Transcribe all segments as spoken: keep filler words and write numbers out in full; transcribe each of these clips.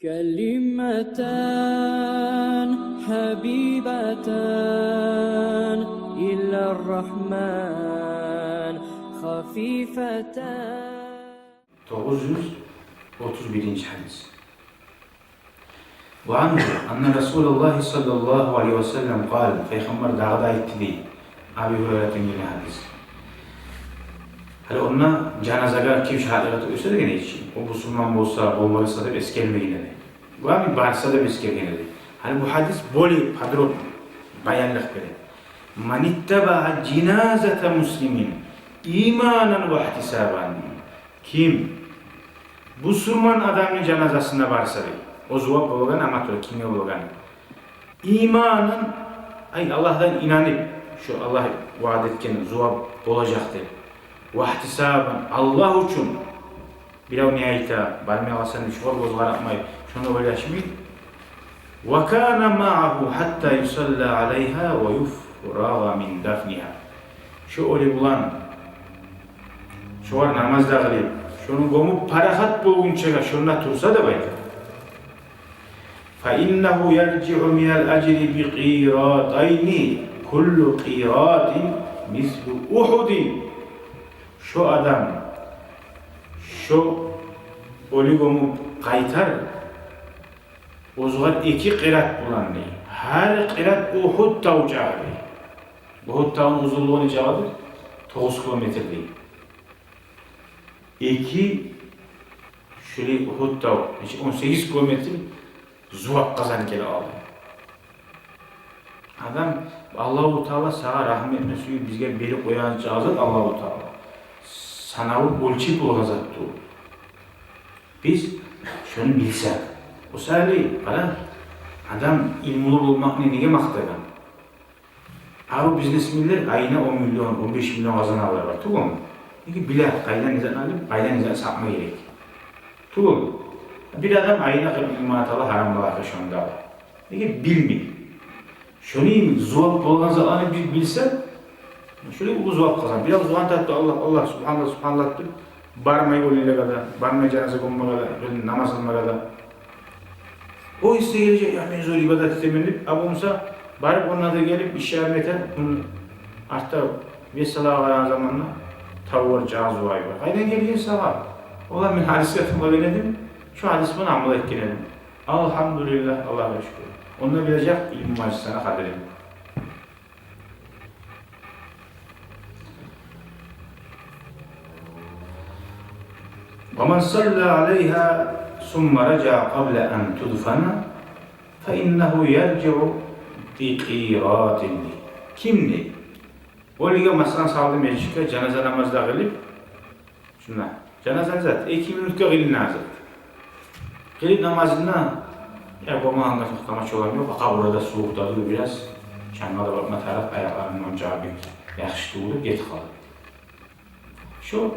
كلمتان حبيبتان إلى الرحمن خفيفتان. Тогъуз юз отуз биринчи гьадис. وعنه أن رسول الله صلى الله عليه وسلم قال, Пайхаммар дагъы да айтды дей. Аби Гьурайратдан гелген гьадис. Гьали онда жаназагъа ким шагьатлыкъ этип оьлсе деген эди чи, о бусурман болса, болмаса деп эсгермеген эди. Бу ами барса деп эсгерген эди. Гьали бу гьадис более подробно баянлыкъ бере. من اتبع جنازة مسلم إيمانا واحتسابا. Ким бусурман адамны жаназасына барса дей. О зувап болгъан, амма тура кимге болгъан? Иманын, ай, Аллагьдан инанып, шо Аллагь ваъда этген зувап болажакъ деп. Вагьтисабан, Аллагь учун. Бирев не айта, бармай къалсам, шогъар гёз къаратмай, шону ойлашмай. وكان معه حتى يصلى عليها ويفرغ من دفنها. Шо оьлю булан шогъар намаз да къылып, шону гёмюп парахат болгъунчагъа шонда турса деп айта. فإنه يرجع من الأجر بقيراطين كل قيراط مثل أحد. Шо адам шо оьлю гёмюп къайтар оьзюгер эки къират булан дей. Гьар къират Ухуд тав чакъы дей. Ухуд тавну узунлугъу не чакъыдыр? Тогъуз километр дей. Эки шулай Ухуд тав, нече, он сегиз километр зувап къазанып геле алды. Адам, Аллагьу Таала сагъа рагьму этме сююп бизге берип къоягъан чагъы зат Аллагьу Таала. Санаву оьлчеп болагъан зат тюгюл. Биз шону билсек. О саялы, къара, адам илмулу болмакъны неге макътагъан? Арив бизнесменлер айына он миллион, он беш миллион къазаналар бар, тюгюлмю? Неге биле, къайдан не зат алып, къайдан не зат сатма герек. Тюгюлмю? Бир адам айына къыркъ минг манат ала, гьарам балагьы шонда ала. Неге билмей. Шону йимик зувап болгъан затланы биз билсек, шолай уллу зувап къазан. Бираз зувап тапды, Аллагь, Аллагь, субгьаналлагь, субгьаналлагь деп, бармай оьлюлеге де, бармай жаназа гёммеге де, оьлюню намаз къылмагъа да. О эсине гележек, я, мен зор ибадат этемен деп, а болмаса барып онда да гелип, иш ярым этер, муну артда весалагъа къарагъан заманда тавлар чагъы зувабы бар. Къайдан гелген сагъа? Олар, мен гьадисге тынглап эдим, шо гьадис булан амал этген эдим. Алгьамдулиллагь, Аллагьгъа шюкюр. Онда билежек илму мажлислени къадирин. ومن صلى عليها ثم رجع قبل أن تدفن فإنه يرجع بقيراط. Ким де оьлюге, масала, салды межитге, жаназа намаз да къылып, шунда жаназа зат эки минутгъа къылына зат. Къылып намазын да, я, болмагъангъа токътама чолам ёкъ, къабуру да сувукъ да дюр бираз, чангъа да батма тарыкъ, аякъларындан чыгъа бек яхшы тюгюл деп гетип къала. Шо,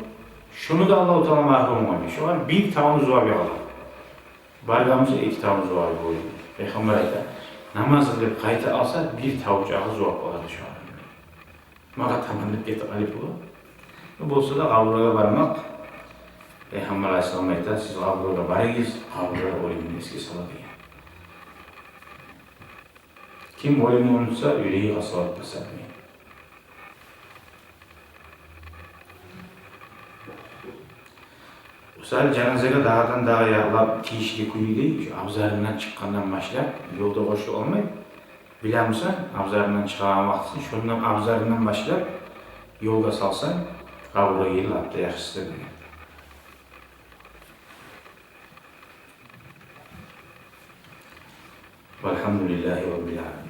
шону да Аллагьу Таала магьрюм къылмай. Шогъар бир тавну зувабы къала. Баргъан буса эки тавну зувабы бола. Пайхаммар айта, намаз къылып къайта алса, бир тав чакъы зувап къалады шогъар. Магъа таман деп гетип къалып бола. Болса да къабурлагъа бармакъ, Пайхаммар алайгьиссалам айта, сиз къабурлагъа барыгъыз, къабурлар оьлюмню эсге сала деген. Ким оьлюмню унутса, юреги къасават басар деген. Мисал, жаназагъа дагъыдан-дагъы ярлап, тийишли кюйде, шу абзарындан чыкъгъандан башлап, ёлда къошулуп алмай, билемисен, абзарындан чыгъагъан вакътисин, шондан, абзарындан башлап ёлгъа салсанг, къабургъа гелип лап да яхшысы деген. والحمد لله رب العالمين.